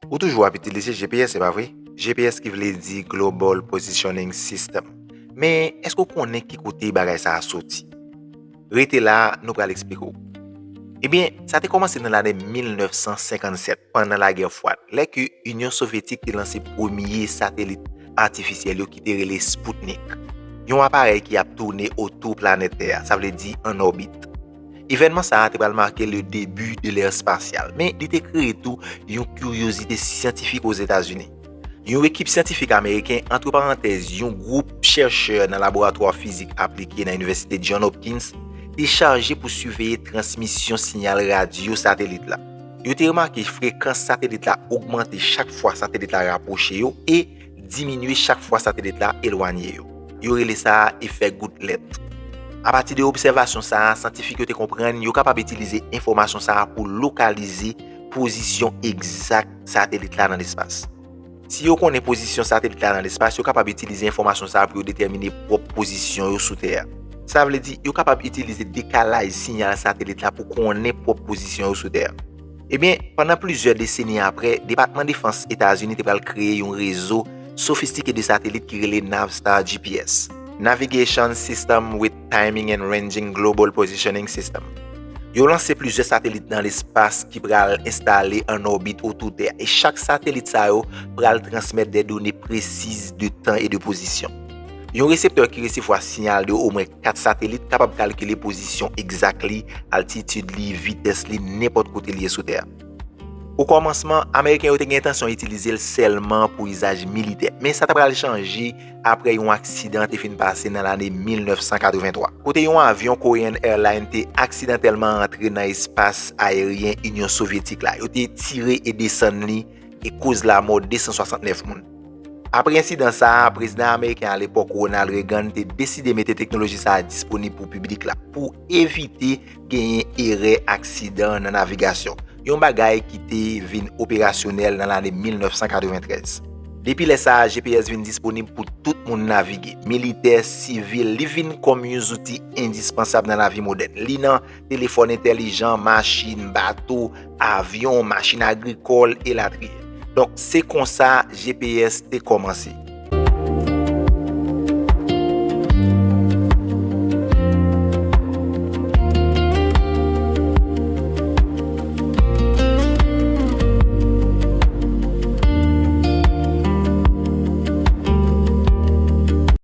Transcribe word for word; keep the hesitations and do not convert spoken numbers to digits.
Ou toujou ap itilize G P S, se pa vre? G P S ki vle di Global Positioning System. Men, èske w konnen ki kote bagay sa a soti? Rete la, nou pral eksplike w. Ebyen, sa te kòmanse nan lane mil nèf san senkann sèt, pandan Lagè Fwad, lè ke Inyon Sovyetik te lanse premye satelit atifisyèl yo ki te rele Sputnik. Yon aparèy ki ap tounen otou planèt Tè a, sa vle di an òbit. Evènman sa a te pral make le début de l'ère spatiale, men li te kreye tou yon kiryozite syantifik Ozetazini. Yon ekip syantifik ameriken, antre parantèz, yon gwoup chèchè nan laboratwa fizik aplike nan Inivèsite John Hopkins, te chaje pou siveye transmisyon siyal radyo satelit la. Yo te remake frekans satelit la ogmante chak fwa satelit la rapwoche yo e diminye chak fwa satelit la elwanye yo. Yo rele sa a efè goutlèt. Apati de obsèvasyon sa a, syantifik yo te konprann yo kapab itilize enfòmasyon sa a pou lokalize pozisyon egzak satelit la nan lespas. Si yo konnen pozisyon satelit la nan lespas, yo kapab itilize enfòmasyon sa a pou yo detèmine pwòp pozisyon yo sou Tè a. Sa vle di, yo kapab itilize dekalaj siyal satelit la pou konnen pwòp pozisyon yo sou Tè a. Ebyen, pandan plizyè deseni apre, Depatman Defans Etazini te pral kreye yon rezo sofistike de satelit ki rele Navstar G P S, Navigation System with Timing and Ranging Global Positioning System. Yo lanse plizyè satelit nan lespas ki pral enstale an òbit otou Tè a, e chak satelit sa yo pral transmèt de done presiz de tan e de pozisyon. Yon reseptè ki resevwa siyal de omwen kat satelit kapab kalkile pozisyon egzak li, altitid li, vitès li, nenpòt kote li ye sou Tè a. O kòmansman, Ameriken yo te gen entansyon itilize l sèlman pou izaj militè, men sa ta pral chanje apre yon aksidan te fin pase nan lane mil nèf san katrevenntwa, kote yon avyon Korean Airlines te aksidantèlman antre nan espas ayeryen Inyon Sovyetik la. Yo te tire e desann li e koz lanmò de san swasannnèf moun. Apre ensidan sa a, prezidan ameriken alepòk Ronald Reagan te deside mete teknoloji sa a disponib pou piblik la pou evite genyen erè aksidan nan navigasyon, yon bagay ki te vin operasyonèl nan lane mil nèf san katreventrèz. Depi lè sa a, G P S vin disponib pou tout moun navige, militè, sivil, li vin kòm yon zouti endispansab nan lavi modèn. Li nan telefòn entèlijan, machin, bato, avyon, machin agrikòl, elatriye. Donk, se konsa G P S te kòmanse.